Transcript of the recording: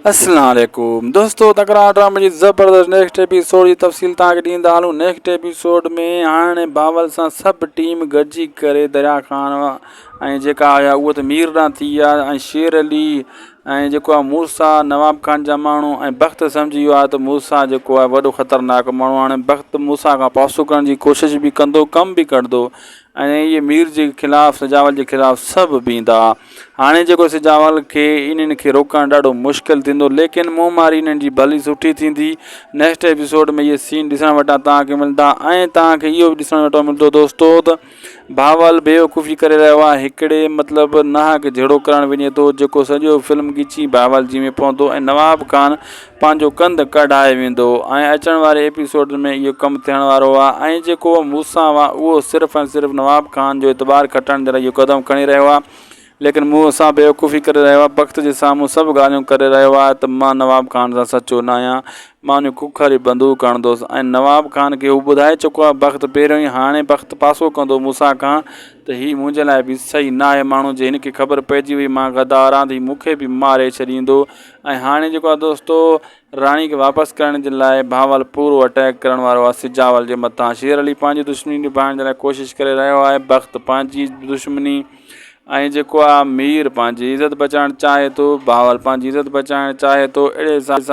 اسلام عليڪم دوستو تڪرار ڊرامي جي زبردست نيڪسٽ ايپيسوڊ جي تفصيل توهان کي ڏيندا هلون نيڪسٽ ايپيسوڊ ۾ هاڻي باول سان سڀ ٽيم گڏجي ڪري دريا خان ۽ جيڪا آيا اهو ته مير ڏانهن ٿي ويا ۽ شير علي ۽ جيڪو آهي موسيٰ نواب خان جا ماڻهو ۽ بخت سمجهي ويو آهي ته موسيٰ جيڪو آهي وڏو خطرناڪ ماڻهو هاڻي بخت موسيٰ کان پاسو ڪرڻ جي ڪوشش به ڪندو ڪم به ڪڍندو ۽ اهي مير جي خلاف سجاول جي خلاف سڀ بيهندا. هاڻي جيڪو سجاول کي انهن کي روڪڻ ڏاڍو مشڪل ٿيندو ليڪن منهن ماري انهن جي ڀلي سٺي ٿيندي. نيڪسٽ ايپيسوڊ ۾ اهي سين ڏسڻ وٽان توهان کي ملندا ۽ توهان کي اهو به ڏسڻ وٽان ملندو دوستو ته بهاول بيوقوفي ڪري رهيو آهي هڪڙي مطلب ناحق جهيڙو ڪرڻ وڃي ٿو جيڪو سڄو فلم ڳچي بهاول جي ۾ پوندو ۽ نواب خان پنهنجو ڪنڌ ڪڍائي ويندو ۽ اچڻ واري ايپيسوڊ ۾ اهو ڪم ٿيڻ وارو آهي ۽ جيڪو موسيٰ آهي اهو صرف ۽ صرف نواب خان جو اعتبار کٽڻ جي لاء اهو قدم کڻي رهيو آهي ليڪن مون سان بيوقوفي ڪري رهيو آهي بخت جي سامهون سڀ ڳالهيون ڪري رهيو آهي ته مان نواب خان سان سچو نه آهيان مان ان کوکري بندوق هڻندوس ۽ نواب خان کي هو ٻڌائي چڪو آهي بخت پهريون ئي هاڻي بخت پاسو ڪندو موسيٰ کان ته هي منهنجي لاء به صحيح ناهي ماڻهو جي هن کي خبر پئجي وئي مان غدار آهيان ته هي مون کي به ماري ڇڏيندو ۽ هاڻي جيڪو آهي دوستو راڻي کي واپس ڪرڻ جي لاء بهاول پورو اٽيڪ ڪرڻ وارو آهي سجاول جي مٿان شير علي پنهنجي دشمني نڀائڻ جي لاء ڪوشش ڪري رهيو آهي بخت پنهنجي دشمني ۽ جيڪو آهي مير پنهنجي عزت بچائڻ چاهي ٿو بهاول پنهنجي عزت بچائڻ چاهي ٿو اهڙي حساب.